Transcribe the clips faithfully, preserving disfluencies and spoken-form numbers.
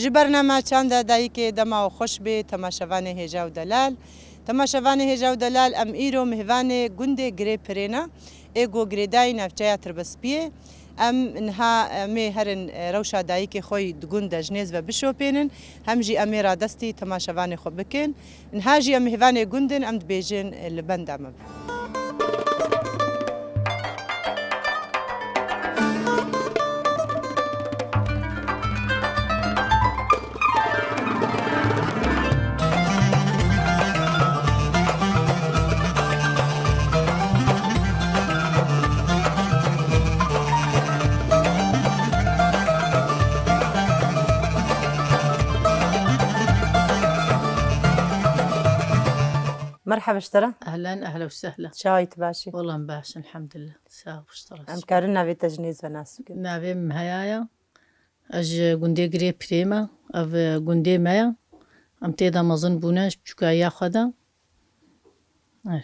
Ji bernama Çanda Dayikê dema we xweş bê, temaşevanê hêja û delal. Temaşevanê hêja û delal, em îro mêvanê gundê Girê Pirê ne, ê ku girêdayî navçeya Tirbispiyê. Em niha em ê herin, e, rewşa dayikê xwe yî di gund de ji nêz ve bişopênin, hem jî em ê radestî temaşevanê xwe bikin. Niha jî em mêvanê gund in, em dibêjin, e, li benda me bin. Merhaba ji te re. Ehlen, ehlen û sehlen. Çawa yî, tu baş î? Wela em baş in, elhamdulillah. Sağ ol, ji te re. Em karin navê te ji nêz ve nas bikin? Navê min Heya ye. Ez ji gundê Girê Pirê me. Ev, e, gundê me ye. Em tê de mezin bûne, ji çûkayiya xwe de. Erê.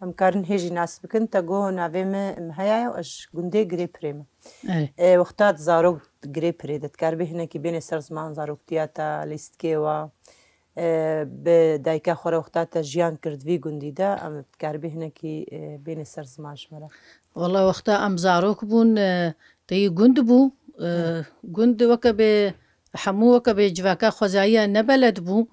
Em karin hê jî nas bikin. Te got navê min Heya ye û ez ji gundê Girê Pirê me. Erê. E, wexta tu zarok di Girê Pirê de, dikaribî hinekî bênê ser ziman zaroktiya te, lîstikê we, e, bi dayika xwe re wexta te jiyan kir di vî gundî de, em dikaribî hinekî, e, bênê ser ziman ji me re? Wela wexta em zarok bûn, e, teyî gund bû. E, Hı. Gund weke bê hemû weke bê civaka xwezayî ye, ne beled bû.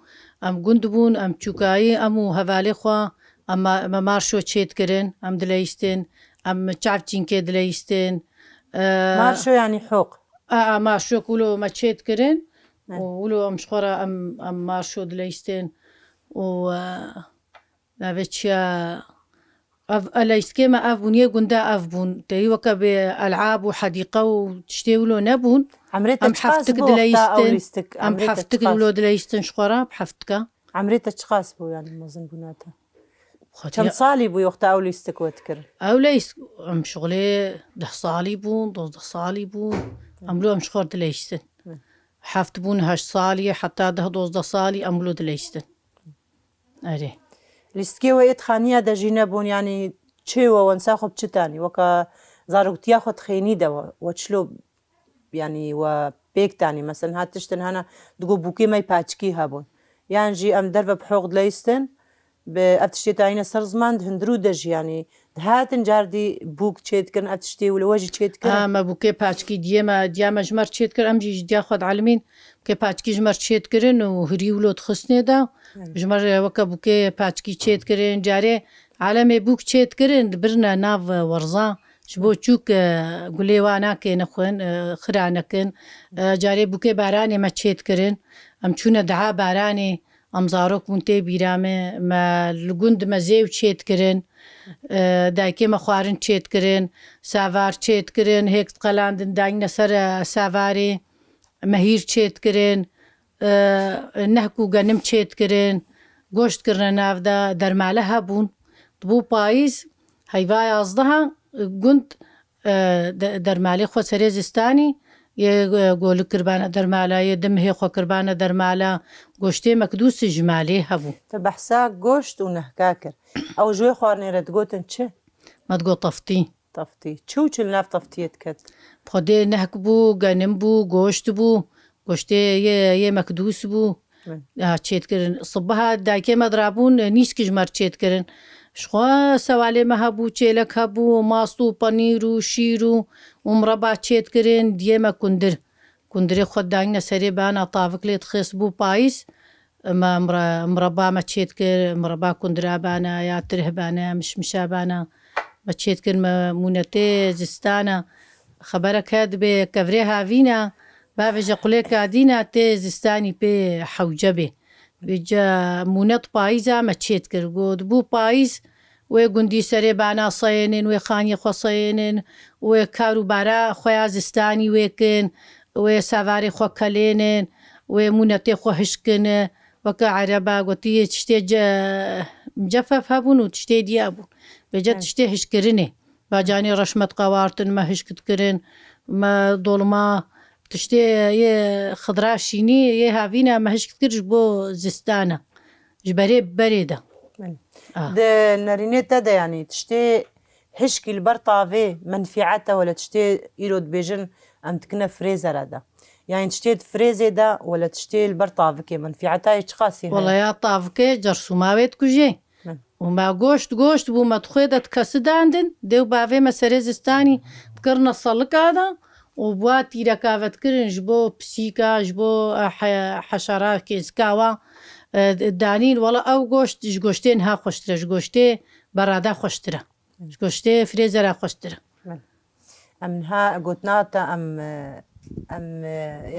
Em gund bûn, em çûkayî, em û hevalê xwe, em ma-, me marşo çêdikirin, em dileyîstin, em çav çînkê dileyîstin. E, Marşo yanî hoq? A, a, marşo ku wilo me çêdikirin. Hı. Û wilo em ji xwe re em, em marşo dileyîstin. Û, e, Navê çi ya? Ev, e, leyîstikê me ev bûn, yê gunda ev bûn. Teyî weke bê elab û hedîqe û tiştê wilo nebûn. Emrê te çiqas bû wexta ew dileyîstin? Lîstik? Em bi heftik wilo dileyîstin ji xwe re, bi heftika. Emrê te çiqas bû, yanî mezin bûna te? Çend salî bû wexta ew lîstik we dikirin? Ew leyîs-, em şixulê deh salî bûn, dozdeh salî bûn. Em wilo em ji xwe re dileyîstin. Hı. Heft bûn, heşt salî, heta deh dozdeh salî em wilo dileyîstin. Erê. Lîstikê we êt xaniya de jî nebûn, yanî çê we wensa xwe bi çi tanî? Weka zaroktiya xwe dixênî de we, we çilo, yanî we pêk tanî? Meselen, ha tiştin hene, digo bûkê me yê paçikî hebûn. Yan jî em derve bi hoq dileyistin, bi ev tiştê tayîne ser ziman di hundirû de jî, yanî dihatin car dî bûk çêdikirin, ev tiştê wilo we jî çêdikirin? Ha, me bûkê paçikî diyê me, diya me ji me re çêdikir, em jî ji diya xwe dielimîn. Bûkê paçikî ji me re çêdikirin û hirî wilo dixistinê de. Erê. Ji me re weke bûkê paçikî çêdikirin. Carê alemê bûk çêdikirin, dibirine nav, e, werza. Ji bo çûk, e, gulê wa nake nexwin, e, xira nekin. E, carê bûkê baranê me çêdikirin. Em çûne diha baranê, em zarok bûn tê bîra me, me li gund me zêw çêdikirin. E, dayikê me xwarin çêdikirin, savar çêdikirin, hêk diqelandin dayîne ser, e, savarê. Mehîr çêdikirin, e, nehk û genim çêdikirin, goşt kirine nav de, dermale hebûn. Dibû payîz, heyva yazdeha, e, gund, e, de-, dermalê xwe serê zistanî, yê, e, golik kiribane dermala, yê dimihê xwe kiribane dermala, goştê mekdûsî ji malê hebû. Tu behsa goşt û nehka kir. Ew ji wê xwarinê re digotin çi? Me digot teftî. Teftî. Çi û çi li nav teftiyê diket? Xwedê nehk bû, genim bû, goşt bû. Goştê yê, yê mekdûs bû. Hı. Ya, çêdikirin. Sibeha dayikê me dirabûn, nîsk ji me re çêdikirin. Ji xwe sewalê me hebû, çêlek hebû, mast û penîr û şîr û, û mireba çêdikirin, diyê me kundir. Kundirê xwe dayîne serê bana, tavik lê dixist, bû payîz. Me mire-, mireba me çêdikir, mireba kundira bane, ya tirh bane, mişmişa bane. Me çêdikir, me mûne tê zistana. Xeberek he dibe, kevirê havîna, bavêje qulêka dîna tê zistanî pê hewce bê. Vêca mûne di payîza me çêdikir. Got, bû payîz, wê gundî serê bana seyênin, wê xaniyê xwe seyênin, wê kar û bara xwe ya zistanî wê kin, wê savarê xwe kelênin, wê mûnetê xwe hişkine. Weke ereba gotî, tiştê ce-, cefef hebûn û tiştê diya bûn. Vêca Evet. tiştê hişkirinê. Bacanê reşmet qawartin, me hişk dikirin, me dolma, tiştê yê xidra şînî, yê havîna me hişk dikir ji bo zistana. Ji berê berê de. Belê. Ah. Di nerînê te de, yanî tiştê hişkî li ber tavê menfîeta wele tiştê îro dibêjin em dikine frêzera de. Yani tiştê di firêzê de wele tiştê li ber tavikê menfîeta yê çiqasî heye? Wela ya tavikê cersûma wê dikujê. Hı. Û me goşt, goşt bû, me di xwê de di kesi dandin, dê û bavê me serê zistanî dikirine selika de û bi wa tîreka ve dikirin ji bo pisîka, ji bo, e, he-, heşera kêzika wan, e, danîn. Wela ew goşt ji goştê niha xweştir e, ji goştê berada xweştir e. Ji goştê firêzera xweştir e. Belê. Em niha gotina te em, em,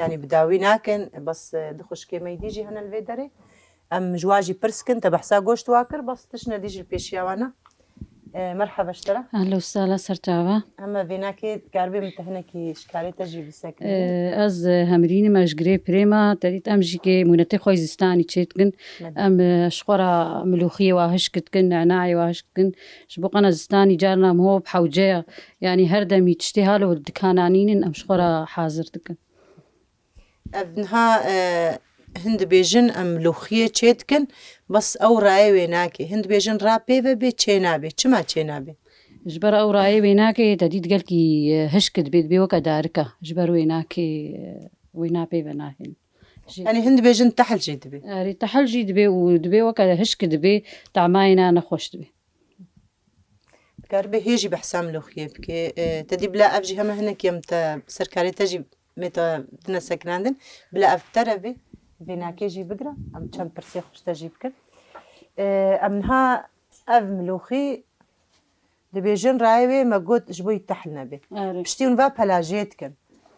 yanî bi dawî nakin, bes, du xwişkê me dî jî hene li vê derê. Em ji wan jî pirs kin, te behsa goşt wa kir, bes tiştine dî jî li pêşiya wan e. E, merheba ji te re. Ehla û sehla ser çava. Heme vênakê dikaribê min te hinekî ji karê te jî bisekirî. E, ez, e, Hemrîn im, ez ji Girê Pirê me, te dît em jî kê mûnetê xwe yî zistanî çê dikin. Belê. Em, e, ji xwe re milûxiyê wa hişk dikin, nenayê wa hişk dikin. Ji bo qena zistanî carna miho bi hewce ye. Yanî her demî tiştê halo dikananînin em ji xwe re hazir dikin. Ev niha, e, hin dibêjin em lûxiyê çê dikin, bes ew rayê wê nake. Hin dibêjin ra pê ve bê çê nabe. Çima çê nabe? Ji ber ew rayê wê nake, te dît gelkî, e, hişk dibe, dibe weke darika. Ji ber wê nake, e, wê na pê ve nahêlin. Jî Yanî hin dibêjin tehl jî dibe. Erê, tehl jî dibe û dibe weke hişk dibe, tamayê na nexweş dibe. Dikaribe hê jî behsa milûxiyê bike. E, te dî bila ev jî heme hinekî em te serkarê te jî mê te dine sekinandin. Bila ev te re vê, vênakê jî bigire. Em çend pirsê xwe ji te jî bikin. E, em niha ev milûxî dibêjin rayê wê me got ji bo yî tehl nebe. Erê. Piştî hûn va pelajê dikin.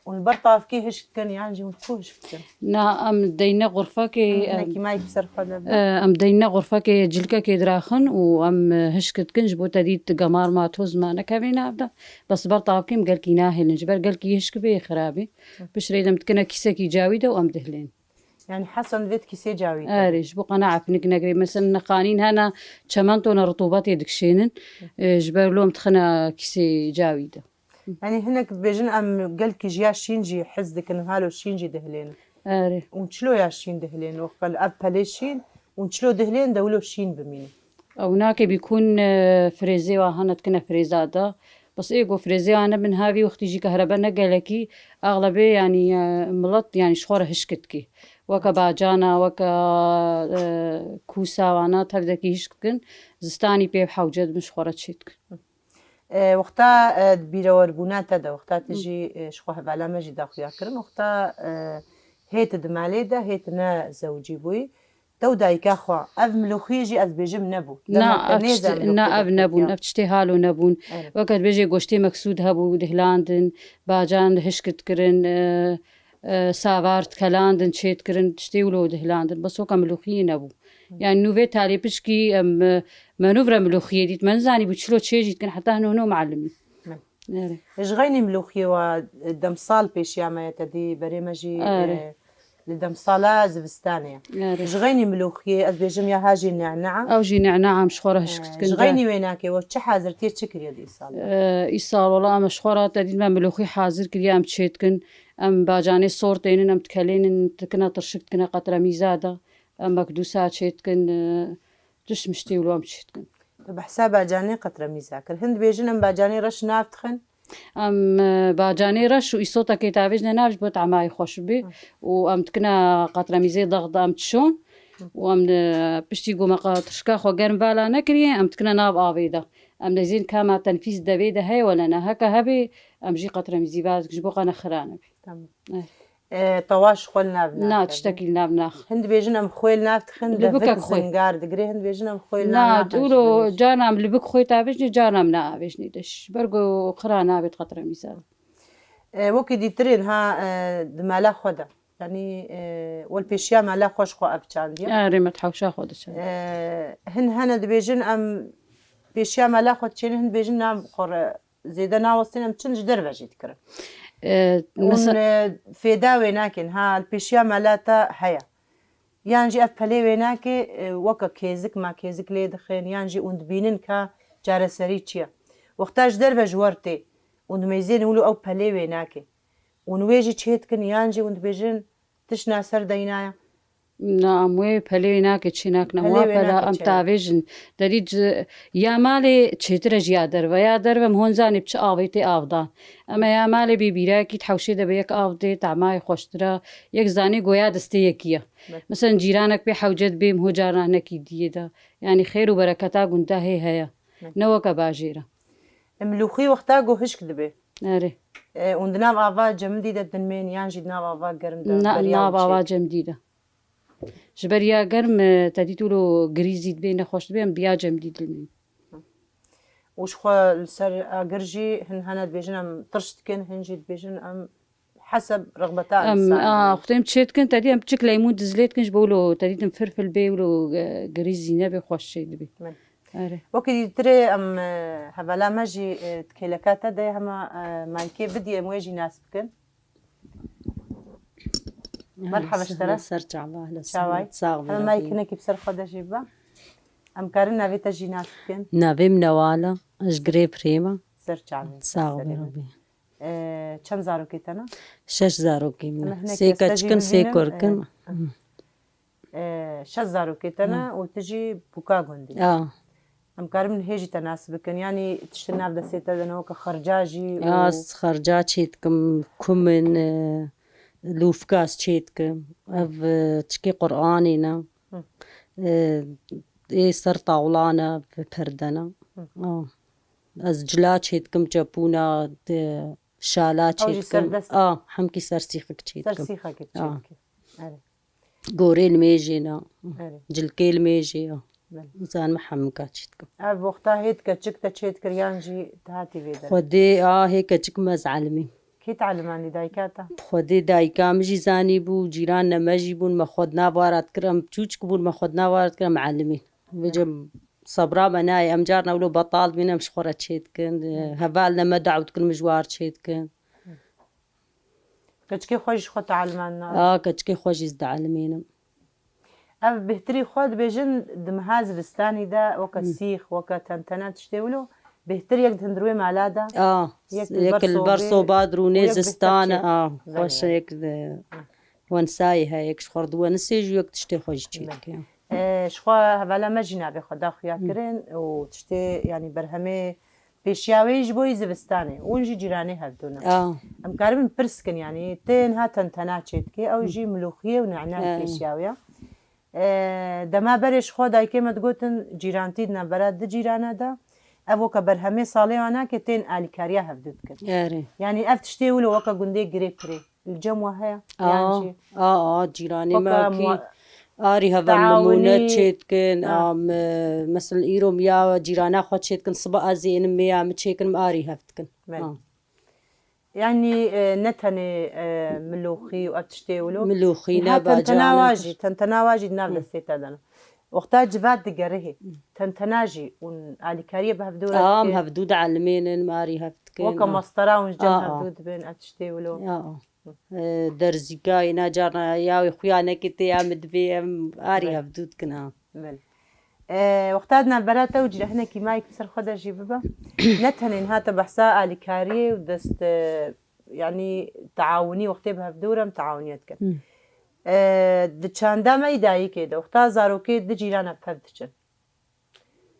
Hûn li ber tavkê hişk dikin yan jî hûn çi hişk dikin? Na, em deyne xurfekê, Em em, hinekî mayî bi ser xwe de bin. e, em deyne xurfekê cilkekê diraxin û em, e, hişk dikin ji bo te dît gemar ma toz ma nekevê nav de. Bes ber tavkê em gelkî nahêlin. Ji ber gelkî hişk bê xirabî. Pişt rê de em dikine kîsekî cawî de û em dihlên. Yani hesen vê kîsê cawî de. Erê, ji bo qena efnik negirê. Mesela nexanîn hene çemento ne rutubetê dikişênin. E, ji ber lo em dixine kîsê cawî de. Yanî hinek dibêjin em gelkî ji ya şîn jî hez dikin, halo şîn jî dihilênin. Erê. Û çilo ya şîn dihilênin, wexta li ev pelê şîn, û çilo dihilênin de wilo şîn bimînin. Ew nake bîkûn, e, firêzê wa hene dikine firêza de. Bes ê ku firêzê wa nebin havî wextî jî kehrebe ne gelekî, axlebê yanî, e, milet yanî ji xwe re hişk dikî. Weke bacana, weke, e, kûsa wana tevdekî hişk dikin, zistanî pê hewce dibin ji xwe re çê dikin. E, wexta, e, di bîrewerbûna te de, wexta tu Hı. jî, e, ji xwe hevala me jî daxuya kirin, wexta, e, hê tu di malê de, hê tu ne zewicî bûyî, te û dayika xwe, ev milûxiyê jî ez bêjim nebû. Na, Dema te ev nêze tiştê, milûxiyê na, ev derketiya. nebûn, ev tiştê halo nebûn. Evet. Weke dibêjê goştê meksûd hebû, dihlandin, bacan hişk dikirin, e, e, savar dikelandin, çê dikirin, tiştê wilo dihlandin. Bes weke milûxiyê nebû. Hı. Yani nû vê talê piçkî, em, e, me nû vre milûxiyê dît, me nizanî bû çilo çê jî dikin, heta hino hino muallimî. Hı. Erê. Ji xeynî milûxiyê wa, e, demsal pêşiya me ye te dî, berê me jî, Erê. e, li demsala zivistanê ye. Erê. Ji xeynî milûxiyê, ez bêjim ya ha jî ne'ne'a. Ew jî ne'ne'a em ji xwe re hişk E, dikin ji de. xeynî wê nake, we çi hazirtiyê çi kiriye di îsal de? E, îsal wela em ji xwe re te dît me milûxî hazir kiriye, em çê dikin. Em bacanê sor tênin, em dikelênin, dikine tirşik, dikine qetremîza de. Em mekdûsa çê dikin, e, tişt miştî wilo em çê dikin. Tu behsa bacanê qetremîza kir. Hin dibêjin em bacanê reş nav dixin. Em, e, bacanê reş û îsotekê tavêjine nav ji bo temayê xweş bê. Hı. Û em dikine qetremîzê dex de em dişon. Hı. Û em, e, piştî ku me qe-, tirşika xwe germ vala nekiriye, em dikine nav avê de. Em nezên ka ma tenfîz devê de heye wele ne. Heke hebê, em jî qetremîzî vala dikin ji bo qe ne xira nebe. Tamam. Eh. E, tewaş xwe li nav Na, naxe. tiştekî li nav nax. Hin dibêjin em xwê li nav dixin, Li devik bikek xwê. zingar digire, hin dibêjin em xwê li nav Na, naxe, wilo ji bo carna em li bik xwê tavêjinê, carna em neavêjinê de. Ji ber ku xira nabêt qetremîza. E, wekî dîtirên ha, e, di mala xwe de. Yanî, e, wel pêşiya mala xwe ji xwe ev çandiye. Erê, me di hewşa xwe de çand. E, hin hene dibêjin em pêşiya mala xwe diçênin, hin dibêjin na xwe re zêde nawestên em çin ji derve jî dikirin. E, Hûn, mesa- e, fêda wê nakin, ha, li pêşiya mela te heye. Yan jî ev pelê wê nake, e, weke kêzik, ma kêzik lê dixin, yan jî hûn dibînin ka çareserî çi ye. Wexta ji derve ji wer tê, hûn dimeyzên wilo ew pelê wê nake. Hûn wê jî çê dikin, yan jî hûn dibêjin tişt na ser deyna ye. Na, em wê pelê wê nake çê nakine. Pelê Wa wê pela nake em çê. Tavêjin. Derî ci-, ya malê çêtir e ji ya derve. Ya derve em hon zanê bi çi avê tê avdan. Ema ya malê bê bîrekî di hewşê de be yek av dê, tamayê xweştir e. Yek zanê goya destê yekî ye. Be. Mesela cîranek pê hewce dibê, em ho carna hinekî diyê de. Yanî xêr û bereketa gunda hê heye. Be. Ne weke bajêr e. Em lûxî wexta ku hişk dibe. Erê. E, û di nav ava cemidî de dinmên yan jî di nav ava germ de Na, beriya nav û çê. Ava cemidî de. Ji ber ya germ, e, te dît wilo girîzî dibê, nexweş dibê, em biya cemidî dilmên. Û ji xwe li ser agir jî hin hene dibêjin em tirş dikin, hin jî dibêjin em heseb rexbeta Em, însan a, in. Xwedê em çê dikin, te dî em çik leymûn dizlê dikin, ji bo wilo te dît em firfil bê, wilo, e, girîzî nebe, xweş çê dibê. Min. Erê. Wekî dîtirê em, e, hevala me jî, e, di kêleka te de hema, e, maykê bidî em wê jî nas bikin. Merhaba ji te re. Ser çava, hele Çaway. Sağ ol, Hema Rabbi. Mayk hinekî bi ser xwe de jî bibe. Em karin navê te jî nas bikin. Navê min Newal e, ez ji Girê Pirê me. Ser çavê. Sağ ol, Rabbi. E, çend zarokê te ne? Şeş zarokê min ne. Sê keçik in, sê kurk in. E, şeş zarokê te ne û tu jî bûka gundî. Ya. Em karin hê jî te nas bikin. Yanî tiştên nav destê te de ne weke xerca jî û Ya, ez xerca çê dikim, kumin, e, lûfka ez çê dikim. Ev, e, çikê Qur'anê ne. Hı. E, ê ser tawlan e, perde ne. Hı. A. Ez cila çê dikim, çepûna, de, şala Ew çê jî dikim. Serdest. A, hemkî ser sîxik çê Ser dikim. Sîxekê çê A. Dikim. Erê. Gorê li mêjê ne. Erê. Cilkê li mêjê ya. Belê. Zanime hemika çê dikim. Ev wexta hê keçik te çê dikir yan jî te hatî vê derê? Xwedê a hê keçik me ez elimîm. Kê te elimandî, dayika te? Xwedê dayika min jî zanî bû, cîranê me jî bûn, me xwe di nav wara dikir, em çûçik bûn, me xwe di nav wara dikir, em elimîn. Vêce sebra me nayê, em carna wilo betal dibîn, em ji xwe re çê dikin. Hevalne me dawet dikin, min ji war çê dikin. Keçikê xwe jî ji xwe teelimandine? A, keçikê xwe jî ez dielimînim. Ev bêhtirî xwe dibêjin di meha zivistanî de weke Hmm. sîx, weke tentene tiştê wilo, bêhtir yek di hundirê mala de, A, yek li yek ber li ber sobê, soba dirûnê û yek zistan e, bêhtir çê. A, Belê, xweş e, belê. Yek di Ha. wensayê heye, yek ji xwe diwenisê jî, yek tiştê xwe jî çê Belê. dike. E, ji xwe hevala me jî navê xwe da xuya Hmm. kirin û tiştê, yanî berhemê pêşiya wê ji bo yî zivistanê. Hûn jî cîranê hevdû ne. A. Em karibin pirs kin, yanî tê niha tentena çê dike, ew jî milûxiyê û nehna He. pêşiya wê ye. E, dema berê ji xwe dayikê me digotin, cîrantî di navbera di cîrana de, ev weke berhemê salê wan nake, tên alîkariya hevdû dikin. Erê. Yanî ev tiştê wilo weke gundê Girê Pirê. Li cem we heye? A, Yan jî a, a, cîranê me weke wekî mua-, arî hev em teawinî nimûne çê dikin, Ha. a, me, mesela îro miya cîrana xwe çê dikin, siba ez ê ênim mêya min çêkinim arî hev dikin. Belê. A. Yanî, e, ne tenê, e, milûxî û ev tiştê wilo. Milûxî, Niha ne tentena wa bacanek. jî, tentena wa jî di nav Hı. destê te de ne. Wexta civat digerihê, Hı. tentena jî hûn alîkariyê bi hevdû re A, em dikin? hevdû dielimênin, em arî hev dikin. Weke A. mastera hûn ji cem A, a. hevdû dibin, ev tiştê wilo. Ya. E, derzîka îna carna ya wê xuya neke tê ya min dibê em arî Belê. hevdû dikin ha. Belê. E, wexta di navbera te û cîra hinekî mayek bi ser xwe de jî bibe. Ne tenê niha te behsa alîkariyê û dest, e, yanî teawunî wextê bi hevdû re em teawuniyet dikin. Hmm. E, di çanda me yî dayikê de wexta zarokê di cîrana pev diçin.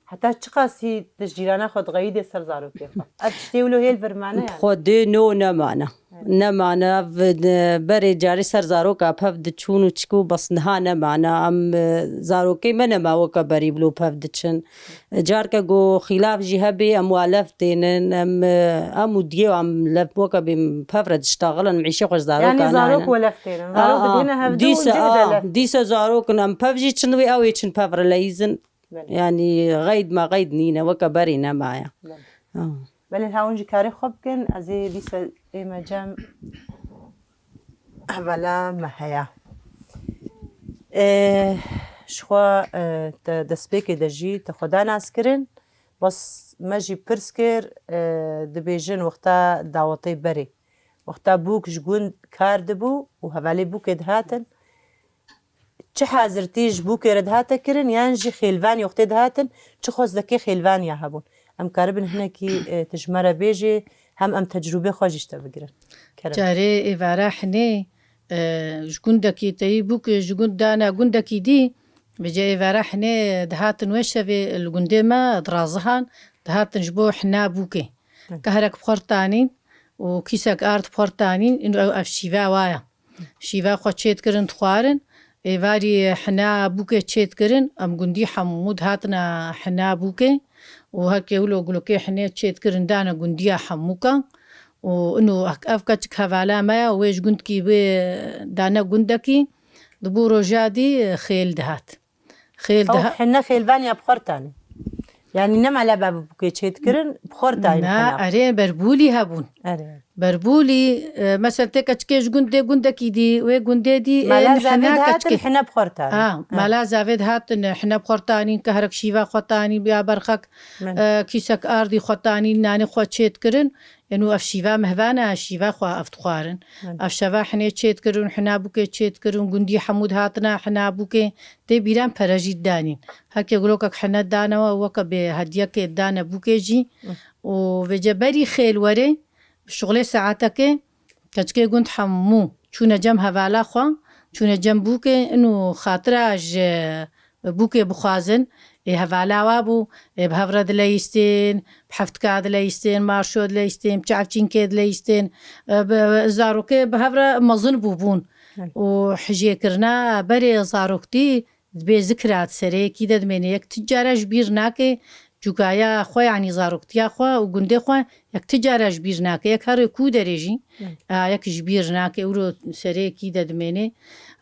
Heta çiqas hî di cîrana xwe dixeyîdê ser zarokê xwe? Ev tiştê wilo hêl vir mane yani? Xwedê no nemane. Evet. Nemane, ev, e, berê carî ser zaroka pev diçûn û çikû bes niha nemane. Em, e, zarokê me nema weke berî bilo pev diçin. E, carke go xîlaf jî hebê, em wa lev tênin, em, e, em û diyê em lev weke bê pev re diştaxilin, em îşê xwe ji zaroka Yani zarok nayne. we lev tênin. Zarok Aa, dibîne hevdû û dîse, cih de aa, lev. Dîse zarok in, em pev jî çin wê ew ê çin pev re leyîzin. Belê. Yanî qeyd me qeyd nîne, weke berî nemaye. Belê. Ha. Belê, ha hûn jî karê xwe bikin, ez ê dîsa ême cem hevala me heya. Ê, ji xwe, e, te destpêkê de jî te xwe da nas kirin, bes me jî pirs kir, e, dibêjin wexta dawetê berê. Wexta bûk ji gund kar dibû û hevalê bûkê dihatin, çi hazirtî ji bûkê re dihate kirin, yan jî xêlvanî wextê dihatin, çi xwestekê xêlvaniya hebûn. Em karibin hinekî, e, tu ji me re bêjê, hem em tecrûbê xwe jî ji te bigirin. Kerem. Carê êvara hinê, E, ji gundekî teyî bûk, ji gund dana gundekî dî, vêca êvara hinê dihatin wê şevê li gundê me dirazihan, dihatin ji bo hina bûkê. Hı. Kehrek bi xwe re tanîn û kîsek ard bi xwe re tanîn, û ew, ev şîva wa ye. Şîva xwe çê dikirin, dixwarin. Êvarî hina bûkê çê dikirin, em gundî hemû dihatine hina bûkê û herkê wilo gulokê hinê çê dikirin, dane gundiya hemûka. Û ino ev keçik hevala me ya, wê ji gundkî wê dane gundekî, di bo roja dî xêl dihat. Xêl Ew diha- hine xêlvan ya bi xwe re tanî. Yanî ne mala bavê bûkê çê dikirin, bi xwe re tanî Na, hina. Erê, berbûlî hebûn. Erê. Berbûlî, e, mesela tê keçikê ji gundê gundekî dî, wê gundê dî, e, Mala zavê hina dihatin keçikê. Hine bi xwe re tanî. Ha, Ha. Mala zavê dihatin, hine bi xwe re tanîn, kehrek şîva xwe tanîn, ya berxek, Min. e, kîsek ardî xwe tanîn, nanê xwe çê dikirin. Eno ev şîva mehvana, şîva xwe ev dixwarin. Min. Ev şeva hinê çê dikirin, hina bûkê çê dikirin, gundî hemû dihatina hina bûkê. Tê bîran pere jî didanîn. Herkê gulokek hene danewe, weke bê hediyekê dane bûkê jî. Hı. Û vêce berî xêl werê, şixulê saetekê, keçikê gund hemû çûne cem hevala xwe, çûne cem bûkê, ino xatira ji bûkê bixwazin, ê hevala wa bû, ê bi hev re dileyîstên, bi heftika dileyîstên, marşo dileyîstên, bi çavçînkê dileyîstên, e, bi, zarokê bi hev re mezin bûbûn. Hı. Û hijêkirina berê zaroktî, Dibê zikra di serê yekî de dimêne. Yek ti cara ji bîr nake, cûkaya xwe, yanî zaroktiya xwe û gundê xwe, yek ti cara ji bîr nake. Yek herê ku derê jî, Hmm. a, yek ji bîr nake. Ûro serê yekî de dimêne.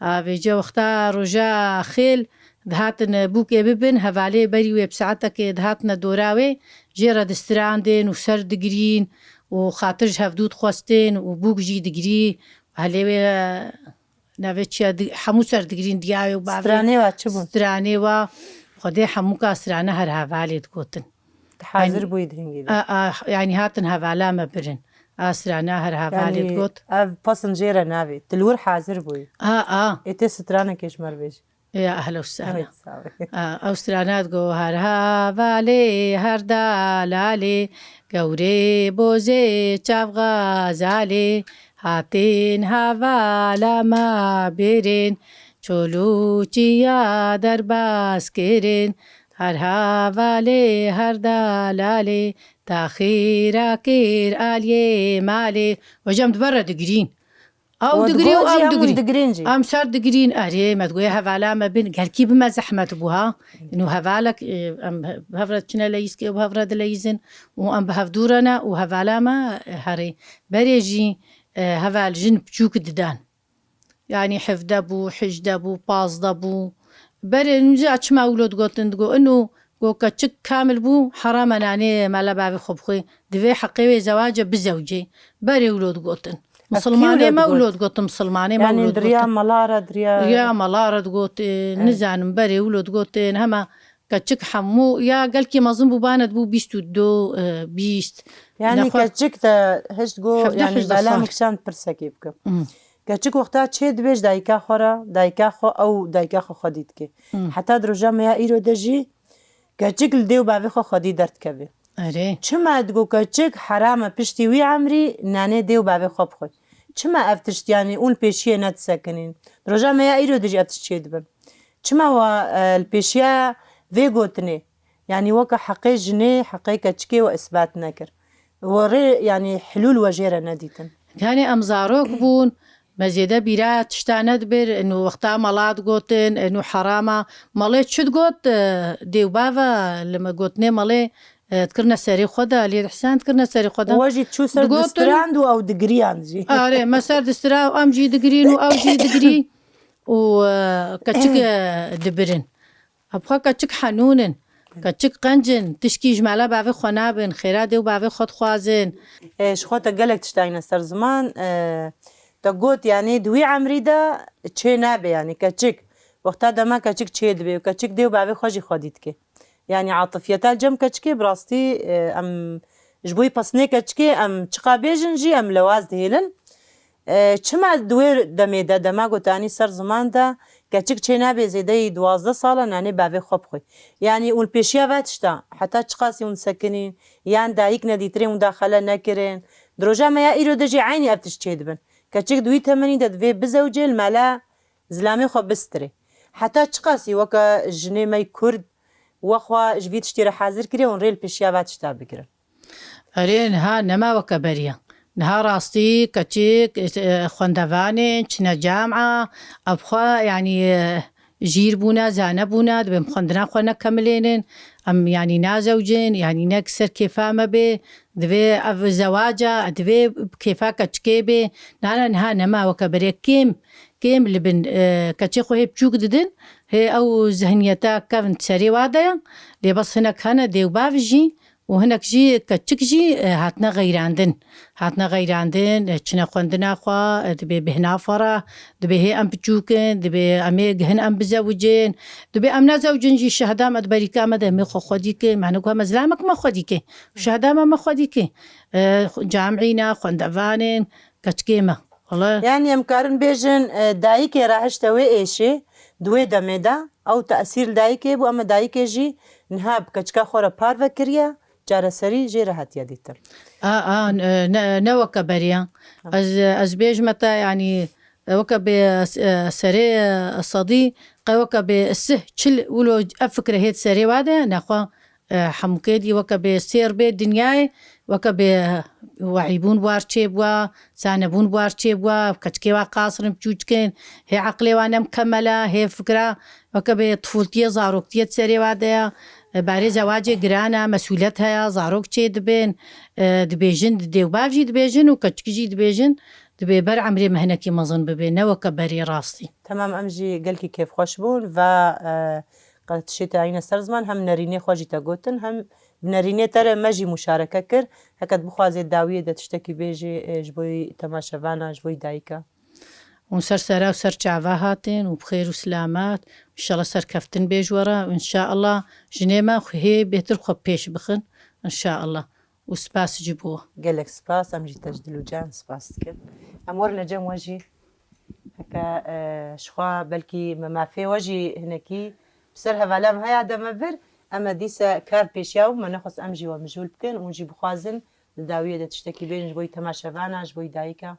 A, vêce wexta roja xêl dihatin bûkê bibin, hevalê berî wê bi saetekê dihatine dora wê, jê re distirandên û ser digirîn û xatir ji hevdû dixwestin û bûk jî digirî. Helê wê Navê çi ye? Di-, hemû ser digirîn diyayê û bavê. Stranê wa çi bûn? Stranê wa, Xwedê hemûka strane her hevalê digotin. Ti hazir Yanî, bûyî di hingî de. A, a, yanî hatin hevala me birin. A strana her hevalê Yanî, digot. Ev pesn jê re navê. Ti li wir hazir bûyî. A, a. Ê tê stranekê ji me re bêjî. Ya, ehla û sehla. Ay, sağ ol. A, ew strana digo, her hevalê, her dalalê, gewrê bozê çav xezalê, Hatin hevala me bêrên, çolûçiya derbas kirin. Her hevalê, her dalalê, taxîra kir aliyê malê. Hocam, di ber re digirîn. Ew We digirî û digot jî ew hemû digirî. Digirîn jî. Em ser digirîn. Erê, me digoye hevala me bin. Gelkî bi me zehmet bû ha. Ino hevalek, e, em he-, hev re çine leyîzkê û hev re dileyîzin û em bi hev dû re ne û hevala me, e, herê. Berê jî, e, heval jin piçûk didan. Yanî hevde bû, hejde bû, pazdeh bû. Berê nûca çima wilo digotin, digo, ino, go keçik kamil bû, herame nanê mala bavê xwe bixwe. Divê heqê wê zewace bizewcê. Berê wilo digotin. Ev kî Misilmanê wilo me digot? Wilo digotin, misilmanê me Yanî wilo di riya digotin. Mala re, di riya Riya mala re digotin, Evet. Nizanim berê wilo digotin, hema Keçik hemû ya gelkî mezin bû, bane dibû bîst û du, e, bîst. Yanî Nexwe- keçik te hişt go, Hevdeh, yanî hejde bela sal. Min kişand pirsekê bikim. Hmm. Keçik wexta çê dibê ji dayika xwe re, dayika xwe ew dayika xwe xwedî dike. Hmm. Heta di roja me ya îro de jî keçik li dê û bavê xwe xwedî derdikeve. Erê. Çima digo keçik heram e piştî wî emrî nanê dê û bavê xwe bixwe? Çima ev tişt, yanî, hûn pêşiyê nedisekinîn? Di roja me ya îro de jî ev tişt çê dibin. Çima we, e, li pêşiya vê gotinê, yanî weke heqê jinê, heqê keçikê we isbat nekir? We rê, yanî hilûl we jê re nedîtin? Yanî em zarok bûn, me zêde bîra tişta nedibir, eno wexta mela digotin, eno herama. Melê çi digot, e, dê û bava li me gotinê melê, e, dikirine serê xwe de, Aliyê Hesen dikirine serê xwe de. We jî çû ser Digotin, distrand û ew digiriyan jî. Are, me ser distira û em jî digirîn û ew jî digirî û, e, keçik, e, dibirin. Ev xwe keçik henûn in. Keçik qenc in. Tişkî ji mala bavê xwe nabin. Xêra dê û bavê xwe dixwazin. E, ji xwe te gelek tişt dayne ser ziman. E, te got, yanî di wî emrî de çê nabe, yanî keçik. Wexta dema keçik çê dibe û keçik dê û bavê xwe jî xwedî dike. Yanî atifiyeta li cem keçikê bi rastî, e, em ji bo pesnê keçikê em çiqa bêjin jî em lewaz dihêlin. E, çima di wê demê de, dema gotanî ser ziman de, keçik çê nabe zêdeyî duwazdeh sala nanê bavê xwe bixwe? Yanî hûn pêşiya va tişta, heta çiqasî hûn sekinîn, yan dayik nedîtirên mudaxele nekirin? Di roja me ya îro de jî eynî ev tişt çê dibin. Keçik di wî temenî de divê bizewicê, li mala zilamê xwe bistirê. Heta çiqasî weke jinê me yî Kurd wexwe ji vî tiştî re hazir kiriye û rê li pêşiya va tişta bigirin? Erê, niha nema weke beriya. Niha rastî keçik, e, xwendevanên, çine cam'a, ev xwe, yanî, e, jîr bûne, zane bûne, dibê em xwendina xwe nekemilênin, em, yanî, nazewcin, yanî, ne ser kêfa me bê, divê ev zewaca, divê bi kêfa keçikê bê. Na, na, niha nema weke berê. Kêm, kêm li bin, e, keçê xwe hê biçûk didin, hê ew zihniyeta kevin serê wa de ye. Lê bes hinek hene dê û bav jî, û hinek jî keçik jî, e, hatine xeyrandin. Hatine xeyrandin, e, çine xwendina xwe, e, dibê bêhna xwe re, dibê hê em biçûk in, dibê em ê gihin em bizewicin, dibê em nezewicin jî şehda me di berîka me de em ê xwe xwedî kin, me hinek me zilamek me xwedî kin. Şehda me me xwedî kin. E, camî ne, xwendevan in, keçikê me. Wala. Yanî em karin bêjin, e, dayikê rahişte wê êşê, di wê demê de ew tesîr li dayikê bû, ema dayikê jî niha bi keçika xwe re parve kiriye, çareserî jê re hatiye dîtin. A, a, ne, ne, ne weke beriya. Tamam. Ez, ez bêjime te, yanî, weke bê, e, serê, e, sedî, qe weke bê sih, çil, wilo ev fikre hêt serê wa de, nexwe, e, hemûkê dî weke bê sêr bê dinyayê, weke bê wehîbûn war çê bûa, zanebûn war çê bûa, keçikê wa qasir in, biçûçik in, hê eqlê wa ne mukemel e, hê fikra weke bê tifûltiyê, zaroktiyê di serê wa de ye, e, barê zewacê giran e, mesûlet heye, zarok çê dibên, e, dibêjin, dê û bav jî dibêjin û keçik jî dibêjin, dibê ber emrê me hinekî mezin bibê, ne weke berê rastî. Temam, em jî gelkî kêfxweş bûn, va, e, qe tiştê te ayîne ser ziman, hem nerînê xwe jî te gotin, hem bi nerînê te re me jî muşareke kir. Heke tu bixwazê dawiyê de tiştekî bêjî, e, ji bo yî temaşevana, ji bo yî dayika? Hûn ser sera û ser çava hatin û bi xêr û silamet. Înşallah serkeftin bê ji we re. Înşallah jinê me xwe hê bêtir xwe pêş bixin. Înşallah. Û spas jî bo we. Gelek spas, em jî te ji dil û can spas dikin. Em werin cem we jî. Heke, e, ji xwe belkî me mafê we jî hinekî bi ser hevala me heya de me vir, em e dîse kar pêşiya û me nexwest em jî we mijûl bikin û jî bixwazin di dawiyê de tiştekî bêjin ji bo yî temaşevana, ji bo yî dayika.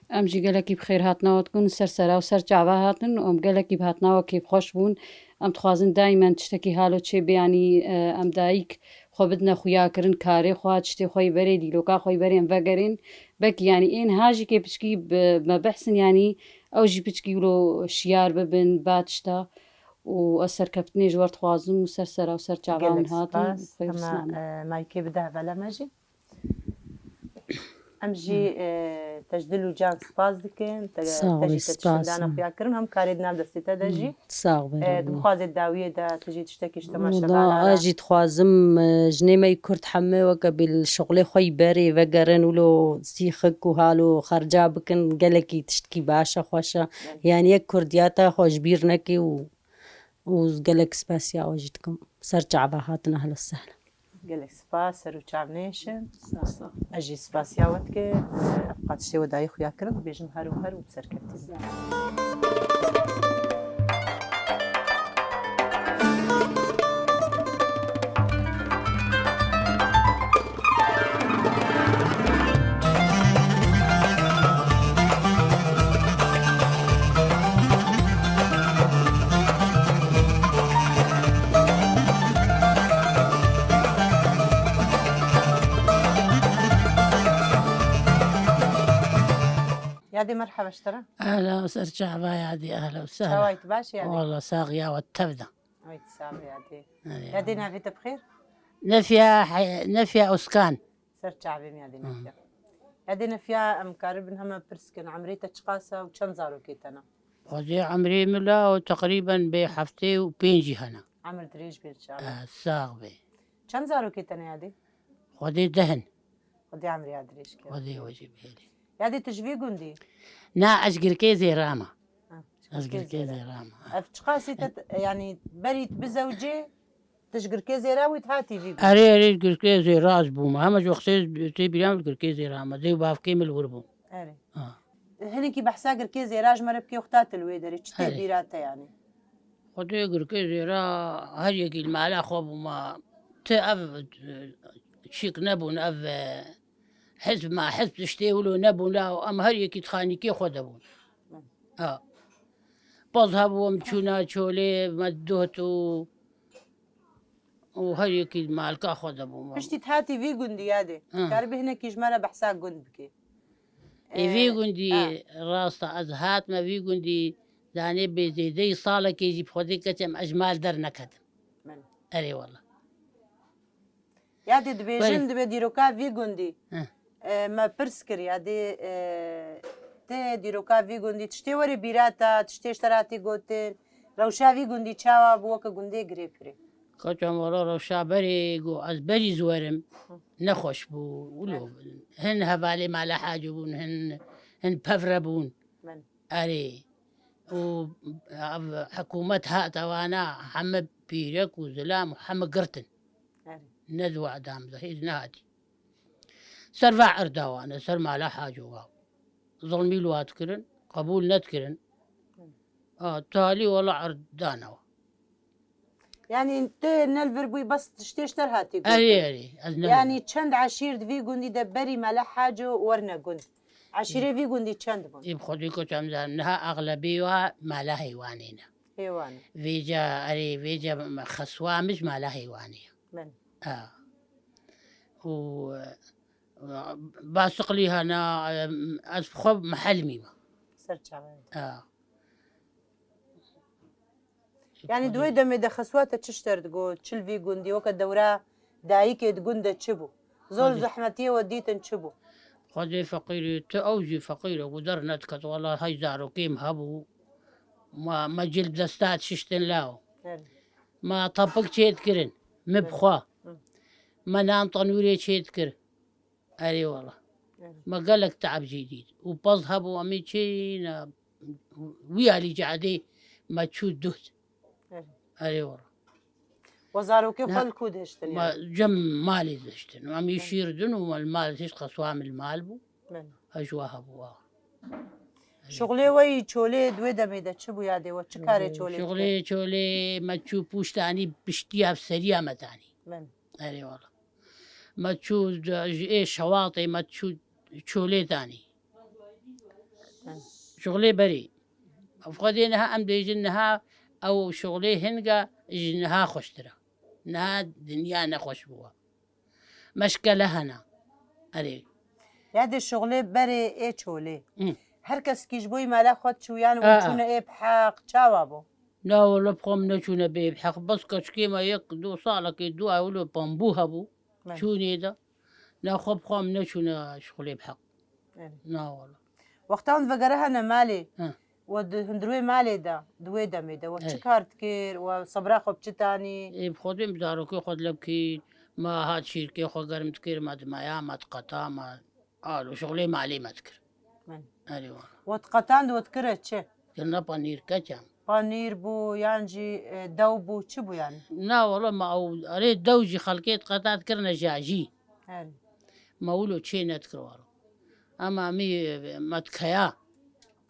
Em jî gelekî bi xêr hatina we dikin, ser sera û ser çava hatin û em gelekî bi hatina we kêfxweş bûn. Em dixwazin daimen tiştekî halo çê bê, yanî, e, em dayik xwe bidine xuyakirin, karê xwe, tiştê xwe yî berê, dîloka xwe yî berê em vegerên. Belkî, yanî, ên ha jî kê piçkî bi me behsin, yanî, ew jî piçkî wilo şiyar bibin, ba tişta û ez serkeftinê ji we dixwazim û ser sera û ser çava hûn hatin. Gelek spas. Xêr û selamet. Em, e, maykê bide hevala me jî. Em jî, e, te ji dil û can spas dikin. Te, sağ ol, te jî te tiştindana xuya kirin. Hem karê di nav destê te de jî. Sağ ol, e, di mixwazê dawiyê de tu jî tiştekî ji temaşevana re. Ez jî dixwazim, e, jinê me yî Kurd heme weke bê li şixulê xwe yî berê vegerin, wilo sîxik û halo xerca bikin, gelekî tiştkî baş e, xweş e. Belê. Yanî yek Kurdiyata xwe ji bîr neke û, û gelek spasiya we jî dikim. Ser çava hatin, ehla sehla. Gelek spas, ser û çav nêşin. Spas. Ez jî spasiya we dikim. Ev qat tiştê we dayî xuya kirin, dibêjim her û her û bi serkeftin. Yadê, merheba ji te re. Ehla, ser çava Yadê, ehla û sehla. Çawa yî, tu baş î Yadê? Wala sax ya we tev de. Ay, tu sax î Yadê. Ay, Yadê, navê te bi xêr? Nefiya, Nefiya Oskan. Ser çavê me Yadê, Nefiya. Yadê, Nefiya, em karibin heme pirs kin, emrê te çiqas e û çend zarokê te ne? Xwedê emrê min la û teqrîben bê heftê û pêncî hene. Emir dirêj bê inşallah. Eh, sax bê. Çend zarokê te ne Yadê? Xwedê deh in. Xwedê emrê ya dirêj kir. Xwedê we jî bihêle. Yadê, tu ji vî gundî? Na, ez Girkê Zêra me. Ha, ji Ez Girkê Girkê Zêra. Zêra me. Ev çiqasî te, yanî berî tu bizewicê, tu ji Girkê Zêra wî, tu hatî vî gundî? Erê, erê, Girkê Zêra ez bûme. Heme ji wextê tê bîra min Girkê Zêra me. Dê û bavkê min li wir bûn. Erê. Ha. Hinekî behsa Girkê Zêra ji me re bikê, wexta tu li wê derê. Çi tê Erê. bîra te yanî? Xwedê Girkê Zêra her yekî li mala xwe bûma. Ti ev, e, şik nebûn, ev, e, Hizb ma hizb tiştê wilo nebûn la, em her yekî di xanîkê xwe de bûn. Ha. Pez hebû, em çûna çolê, me didoht û, û her yekî di malka xwe de bûn. Piştî tu hatî vî gundî yadê. Ha. Karibî hinekî ji me re behsa gund bikê. Ê, vî Ee, gundî, ha. Rast e, ez hatime vî gundî, zanê bê zêdeyî salekê jî bi xwedê keçem ez ji mal derneketim. Belê. Erê wela. Ya dê dibêjin, Belê. Dibe dîroka vî gundî. Heh. E, me pirs kir ya dê, e, te dîroka vî gundî tiştê were bîra te, tiştê ji te re hatî gotin, rewşa vî gundî çawa bû weke gundê Girêpirê? Kaçan wala rewşa berê got, ez berî zwerim, Hı. Nexweş bû, wilo. Belê. Hin hevalê Mala Hacî bûn, hin, hin pevre bûn. Belê. Erê. Û ev hikûmet hat ewana heme pîrek û zilam û heme girtin. Erê. Ne di wada min de hêz nehatî. Ser va erda wane, ser Mala Hacî wa. Zilmî li wa dikirin, qebûl nedikirin. Hı. A, talî wela erd danewa. Yanî tu ne li vir bûyî, bes tiştê ji te re hatî gotin. Erê, erê, ez ne li vir. Yanî çend eşîr di vî gundî de berî Mala Hacî werne gund? Eşîrê vî gundî çend bûn? Ê, bi xwedî koçam zanim, niha exlebê wa Mala Heywanê ne. Heywan. Vêca, erê, vêca xeswa min ji Mala Heywanê ye. Belê. Ha. Û, e, Basiqlî hene, e, ez bi xwe Mihelmî me. Ser çavê. Ha. Yanî di wê demê de xeswa te çi ji te re digot, çi li vî gundî, weke dewra dayikê di gund de çi bû? Zor Xwedê. Zehmetiyê we dîtin çi bû? Xwedê feqîrê, tu ew jî feqîr e, ku dernediket, wela hey zarokêm hebû, ma, me cil bi desta dişiştin law. Evet. Ma tepik çêdikirin, min bi Evet. xwe. Hı. Me nan tenûrê çêdikir. Erê wala. Evet. Me gelek teab jî dît. Û pez hebû, em ê çêne wî alî cadê me çû duht. Evet. Erê wala. We zarokê xwe li ku dihiştin? Me cem malê dihiştin. Em ê Evet. şîr din û me li mal dihişt, xeswa min li mal bû. Evet. Hej wa hebû wa. Şuxlê we yî çolê di wê demê de çi bû yadê we? Çi karê çolê dikir? Şuxlê çolê me çû pûştanî piştiya bi seriya me tanî. Evet. Erê wala. Me çû ji ê şewatê me çû çolê danî. Şuxlê berê. Ev xwedê niha em dêjin niha ew şuxlê hinga ji niha xweştir e. Niha dinya nexweş bû. Meşkele hene. Erê. Ya dê şuxlê berê ê çolê. Hı. Her kes kî ji bo yî mala xwe çûyan û Aa. Çûne ê bi heq çawa bû? Na wele bi xwe min neçûne bê bi heq. Bes keçikê me yek du salekê du ewlo pembû hebû. Me. Çûnê de. Na xwe bi xwe min neçûne şixulê bi heq. Evet. Na wele. Wexta hûn vegerehene malê, He. We di hundirwê malê de, di wê demê de, we çi Hey. kar dikir, we sebra xwe bi çi tanî? Ê, bi xwe dê bi zarokê xwe dilebkî, me hat şîrkê xwe germ dikir, me dimaya, me diqeta, me Alo, şixulê malê me dikir. Min. Erê wala. We diqetand, we dikire çi? Kirina panîr, keçam. Panîr bû, yan jî, e, dew bû, çi bû yani? Na, wala me ew, erê dew jî xelkê diqeta dikirine jajî. Erê. Me wilo çê nedikir wala. Ama mî, e, me dikeya.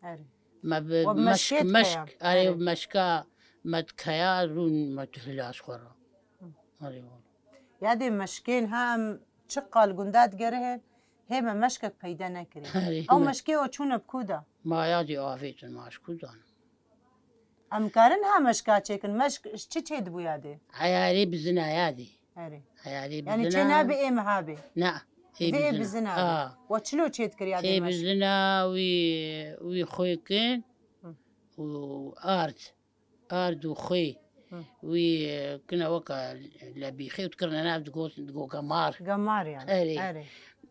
Erê. Me bi We bi meşk, meşkê meşk, dikeya. Erê, Erê. Meşka me dikeya, rûn me tu hilas xwe re. Hı. Erê wala. Yadê meşkên ha em çi qal gunda digerihin, hê me meşkek peyde nekirî. Ew meşkê o çûne bi ku de? Ma yadê avêtin ma ji ku dan? Em karin ha meşka çêkin, meşk ji çi çê dibû yadê? Eyarê bizina yadê. Erê. Eyarê bizina. Yani çê nabe ê miha bê? Na. Vê ê bizina bê. Aa. We çilo çê dikir yadê meşk? Ê bizina wî, wî xwêkin Hı. û ard. Ard û xwê Hı. wî, e, kine weke lebîxê û dikirine nav digot, digot gemar. Gemar yani. Erê. Erê.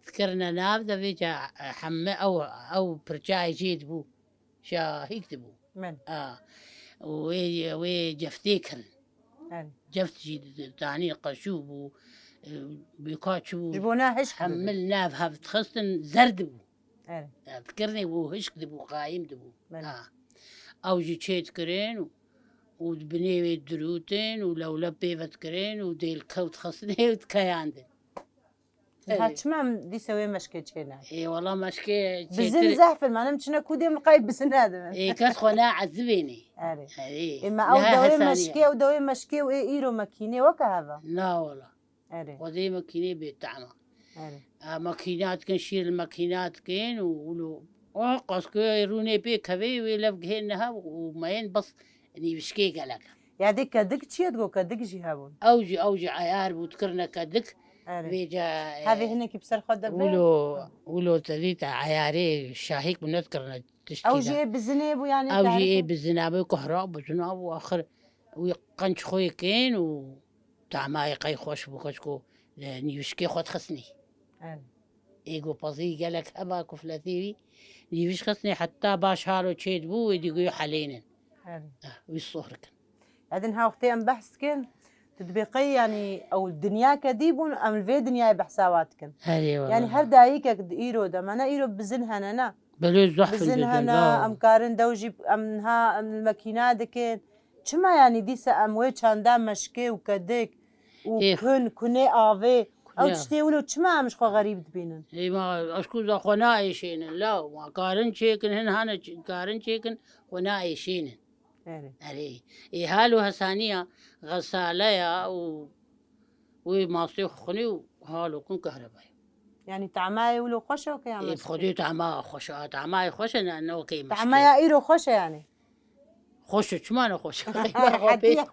Dikirine nav de vêca, e, heme ew, ew pirçayê jê dibû. Şahîk dibû. Min. A. Û wê, wê ceftê kirin. Erê. Ceft jî di-, danî qeşû bû, e, bêka çi bû. Ji bo ne hişk Hemil nav hev dixistin zer dibû. Evet. Dikirinê û hişk dibû, qayîm dibû. Belê. Ha. Ew jî çê dikirin û, û di binê wê dirûtin û lewle pê ve dikirin û dêl kew dixistinê û dikeyandin. Ha, Evet. Çima em dîse wê meşkê çêne? Ê, wala meşkê Bizin çêtir- zehf in, manem çine ku dê min qay bizin nadin. Ê, kes xwe ne ezibênê. Erê. Erê. Ê, me Ne ew dewê hesaniye. Meşkê, ew dewê meşkê û ê îro mekînê weke heva. Na wala. Erê. Xwedê mekînê bê tehma. Erê. E, makîna dikin, şîr li makîna dikin û wilo. O qas ku rûnê pê kevê wê lev gihên niha û meyên bes nîvişkê gelek. Ya dê kedik çi ye digo, kedik jî hebûn. Ew jî, ew jî eyar bû, dikirine kedik. Erê. Vêca, e, Hevê hinekî bi ser xwe de be. Wilo, wilo te dît eyarê şahîk bû, nedikirine tiştkî Ew jî de. Ê bizine bû yani Ew jî tarif ê bizina bû, kuhra bizina bû, axir wî qenc xwe kên û tamayê qey xweş bû, xweş ku, e, nîvişkê xwe dixistinî. Erê. Ê ku pezî gelek heba kufletî wî, nîviş xistinî heta baş halo çêdibû, wê dî goyê helênin. Erê. Ah, wî sohr kin. Edin ha wextê em behs dikin, tu dibê qey yani ew dinya kedî bûn, em li vê dinyayê behsa wa dikin. Erê wala. Yani her dayikek di îro de, me ne îro bizin hene ne. Belê zehf in Bizin bizin, hene, law. Em karin dew jî, em niha, em li mekîna dikin. Çima yani dîsa em wê çanda meşkê û kedik û Ê. kun, kunê avê, ew Kunê tiştê wilo çima em ji xwe xerîb dibînin? Ê ma eşkuza xwe naêşênin, law. Ma karin çêkin, hin hane ç-, karin çêkin, xwe naêşênin. Erê. Erê. Ê hal û hesaniya, xesaleya û wê mastê xwe xunê û halo kun kahrebayê. Yani tamayê wilo xweş e, okey, ama Ê, bi Xwedê tama xweş e, tamayê xweş e, ne, ne okey mişkê. Tamaya îro xweş e yani. Xweş e, çima ne xweş e? Qîma xwe pê, Hediye.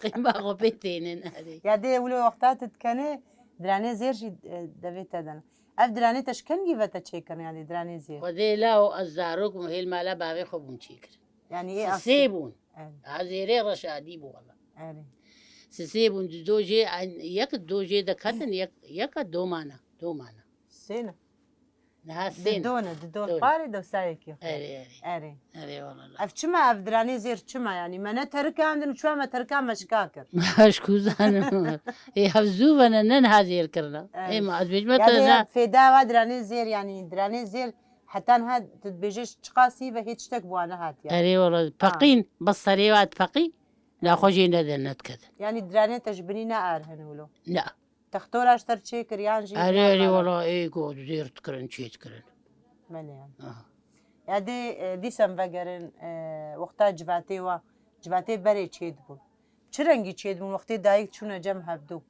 Qîma xwe pê tênin, erê. Ya dê wilo wexta tu dikenê, diranê zêr jî, e, devê te dene. Ev diranê te ji kengî ve te çêkirin, yani diranê zêr? Xwedê law ez zarok bûm, hêl mala bavê xwe bûm çêkir. Yani ê Sisê asî. bûn. Evet. Ha zêrê reşadî bû wala. Evet. Sisê bûn, di dojê, yek dojê de ketin, yek, yeka domana, domana. Sê ne? Niha sê ne? Di do ne, di do. Do ne. Parê de sayekî xwe. Erê, erê. Erê. Erê wala. Ev çima ev diranê zêr çima yani? Me ne terikandin û çima me terika meşka kir? Meşku zanim. Ê, hev zû vene, ne niha zêr kirina. Evet. Ê, ma ez bêjime Ya te dê ne. Fêda wa diranê zêr yani, diranê zêr heta niha tu dibêje çiqasî ve hê tiştek bi wan nehatiye. Erê wala, Ha. peqîn, bes serê wa dipeqî, naxwe jê nede, nedikete. Yani diranê te ji binî ne erhin wilo? Ne. Textora ji te re çêkir yan jî Erê, erê, wala, ê ku zêr dikirin, çê dikirin. Belê yani. Aha. Ya dê, e, dîsem vegerin, e, wexta civatê wa, civatê berê çê dibûn. Çi rengî çê dibûn wextê dayik çûne cem hevdû?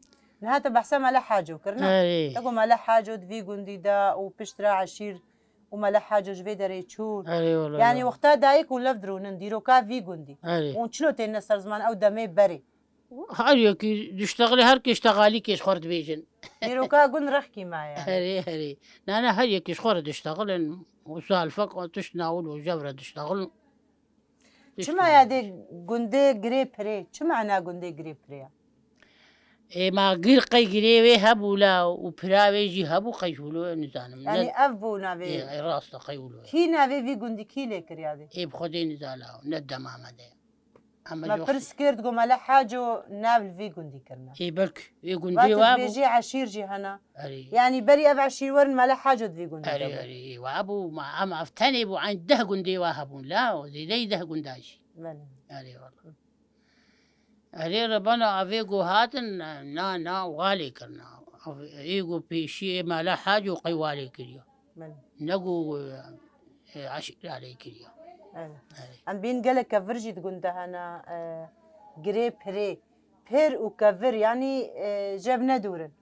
Niha te behsa Mele Haco kir, ne? Erê. Te got Mele Haco di vî gundî de û piştre eşîr û Mele Haco ji vê derê çûn. Erê wala. Yani wexta dayik û lev dirûnin, dîroka vî gundî. Erê. Û çilo têne ser ziman ew demê berê? Her yekî diştexilê, her kê ştexalîkê ji xwe re dibêjin. Dîroka gund rexkî maye. Herê, herê. Na, na, her yekî ji xwe re diştexilin. Û salfek û tişt nawil û jev re diştexilin. Çima ya dê gundê girê pirê? Çi mana gundê girê pirê ya? Ê, ma gir qey girê wê hebû la û pira wê jî hebû, qey ji wilo nizanim. Yani Ne ev bû navê. Ê, ê, rast e, qey wilo ye. Kî navê vî gundî kî lê kir ya dê? Ê, bi Xwedê nizana, ne dema me de. Ama Me yok. Pirs kir, digo Mele Haco nav li vî gundî kirine. Ê belk, ê gundê Vat wa bû. Dibêjî eşîr jî hene. Erê. Yani berî ev eşîr werin Mele Haco di vî gundî de Erê, bû. Erê, wa bû, ma, ama ev tenê bû, eyn deh gundê wa hebûn la, o zêdeyî deh gunda jî. Belê. Erê, wala. Erê, rebana avê go hatin, na, na, walê kirina. Av-, ê go pêşî ê Mele Haco qey walê kiriyo. Belê. Ne ku, e, eşîra lê kiriya. Evet. Evet. Em bîn gelek kevir jî di gund de hene, e, girê pirê. Pir û kevir, yanî, e, jev ne dûr in.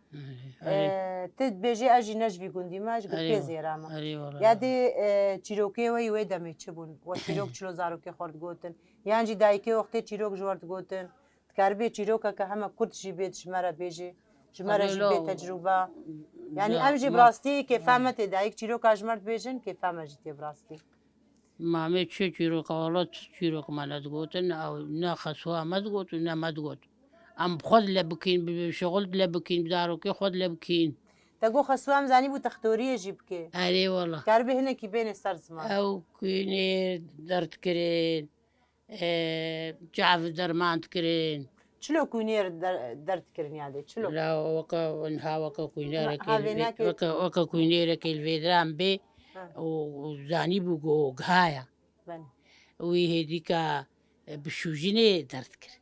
Evet, E, evet. Tu dibêjî ez jî ne ji vî gundî me, ez ji Erê gurkê wa-, zêra me. Erê wala. Ya dê, e, çîrokê we yî wê demê çi bûn? We çîrok çilo zarokê xwe digotin? Yan jî dayikê wextê çîrok ji we digotin? Dikaribê çîrokeke heme kurt jî bê ji me re bêjî, ji me re jî bê tecrûbe. Yanî em jî bi rastî kêfa me tê de. Yek çîroka ji me re dibêjin, kêfa me jî tê bi rastî. Mamê çi çîroka, wala tu çîrok me nedigotin, ew ne xeswa me digot û ne me digot. Em bi xwe dile bikîn, bi şixul dile bikîn, bi zarokê xwe dile bikîn. Te got xeswa em zanîbû textoriyê jî bike. Erê wala. Karibê hinekî bêne ser ziman. Ew kûnê derd kirin. E, çav derman dikirin. Çilo kûynêr der-, derd dikirin ya dê, çilo? La weke, niha weke kûynêrekê Niha vênakê- weke, weke kûynêrekê li vêdiran bê Ha. û, û zanîbû go gihaya. Ben. Wî hêdîka, e, bi şûjinê derd kir.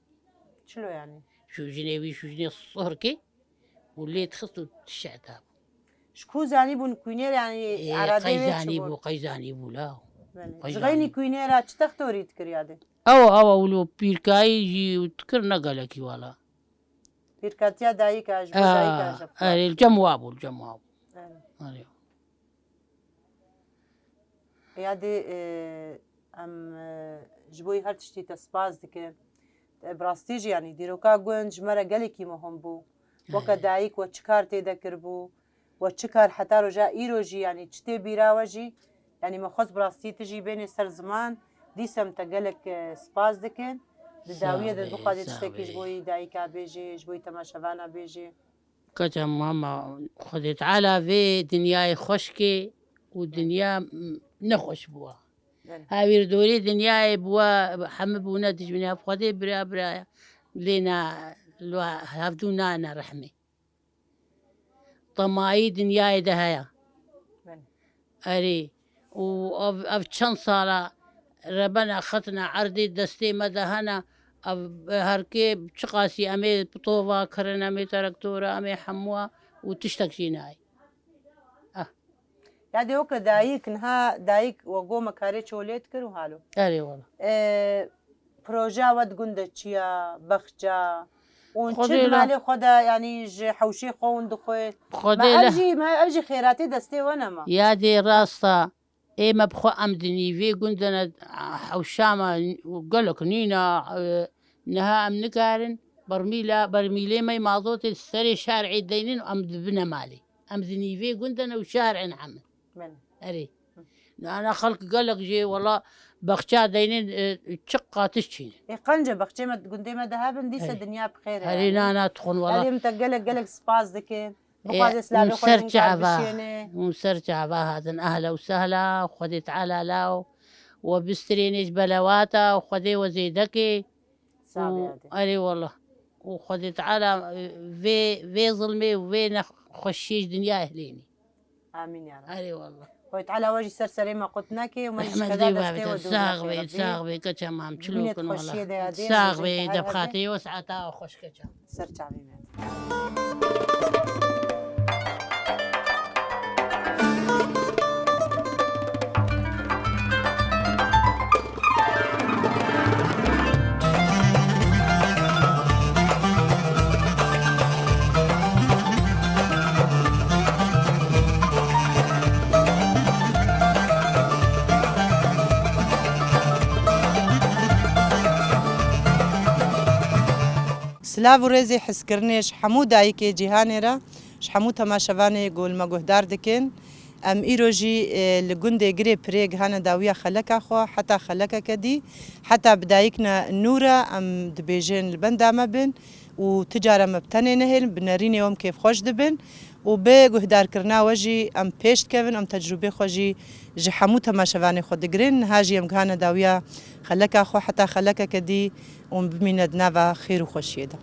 Çilo yani? Şûjinê wî, şûjinê sohrkê û lê dixist û dişehta. Ji ku zanîbûn kûynêr, yanî Ê, eradê qey wê çi zanîbû, bû? Qey zanîbû la. Belê. Qey Ji xeynî zanîbû. Kûynêra çi textorî dikir ya dê? Ew, ew, wilo pîrkayî jî dikir ne gelekî wala. Pîrkatiya dayika, ji bo Aa, dayika ji xwe. Erê, li cem wa bû, li cem wa bû. Arê. Ya dê, e, em, e, ji bo her tiştî te spas dikin. E, bi rastî jî, yanî dîroka gund ji me re gelekî muhim bû. Weke Erê. dayik we çi kar tê de kiribû, we çi kar heta roja îro jî, yanî çi tê bîra we jî, yanî me xwest bi rastî tu jî bênê ser ziman. Dîsa em te gelek, e, spas dikin. Di Sağ dawiyê de ol, bixwazê sağ tiştekî ji ol. bo yî dayika bêjê, ji bo yî temaşevana bêjê. Keça mama, Xwedê Teala vê dinyayê xweş kê û dinya, m, nexweş bûwa. Belê. Hawîrdorê dinyayê bûwa, hemî bûne dijminê hev. Xwedê bira biraya lê na li hevdû nane rehmê. Temayî dinyayê de heye. Belê. Erê. Û ev, ev çend sala rebena xetine erdê destê me de hene. Ev herkê çiqasî em ê tova kirin, em ê terektora, em ê hemûa û tiştek jî nayê. Ah. Ya dê weke dayik, niha dayik we gome karê çolê dikir û halo. Erê wala. E, proja we di gund de çi ya, bexça? Hûn çi Xwedê di la- malê xwe de, yanî ji hewşê xwe hûn dixwin? Xwedê Me ev la- jî, me ev jî xêratê destê we nema. Ya dê rasta, ê me bi xwe em di nîvê gund de ne, hewşa me gelek nîna, e, niha em nikarin, bermîla, bermîlê me mazotê serê şarê deynin û em dibine malê. Em di nîvê gund de ne û şarê ne hemî. Belê. Erê. Nana xelk gelek jê wela bexça deynin, e, çiqa tişt çînin. Ê qenc e, bexçê me, gundê me de hebin, dîse Erê. dinya bi xêr e Erê, yanî. nana tixun wela. Erê, em te gelek, gelek spas dikin. Ê, Bixwazê silavê hûn xwe ser ji hûn kar çava, bişêne. hûn ser çava hatin. Ehla û sehla, Xwedê Teala law we bistrênê ji belewata û Xwedê we zêde kê. Sağ ol Û ya dê. Erê wela. Û Xwedê Teala, e, vê, vê zilmê û vê nexweşiyê ji dinya ehlênî. Amîn ya Rab. Erê wela. Xwedê Teala we jî ser serê me qut neke û me jî Rehmet keda dê destê we babete, dûr sax neke bê, Rebbî. sax bê, keça mam, çilo Bimîne kin wela. xweşiyê de ya dê, Sax rojê bê, te her debxatê hebe. we saeta xweş keça. Ser çavê me. Silav û rêzê hizkirinê ji hemû dayikê cîhanê re, ji hemû temaşevanê ku li me guhdar dikin. Em îro jî, e, li gundê Girê Pirê gihane dawiya xeleka xwe, heta xelekeke dî, heta bi dayikna nû re em dibêjin li benda me bin û ti cara me bi tenê nehêlin, bi nerînê we em kêfxweş dibin û bi guhdarkirina we jî em pêş dikevin, em tecrûbê xwe jî ji hemû temaşevanê xwe digirin. Niha jî em gihane dawiya xeleka xwe, heta xelekeke dî û em bimîne di nava xêr û xweşiyê de.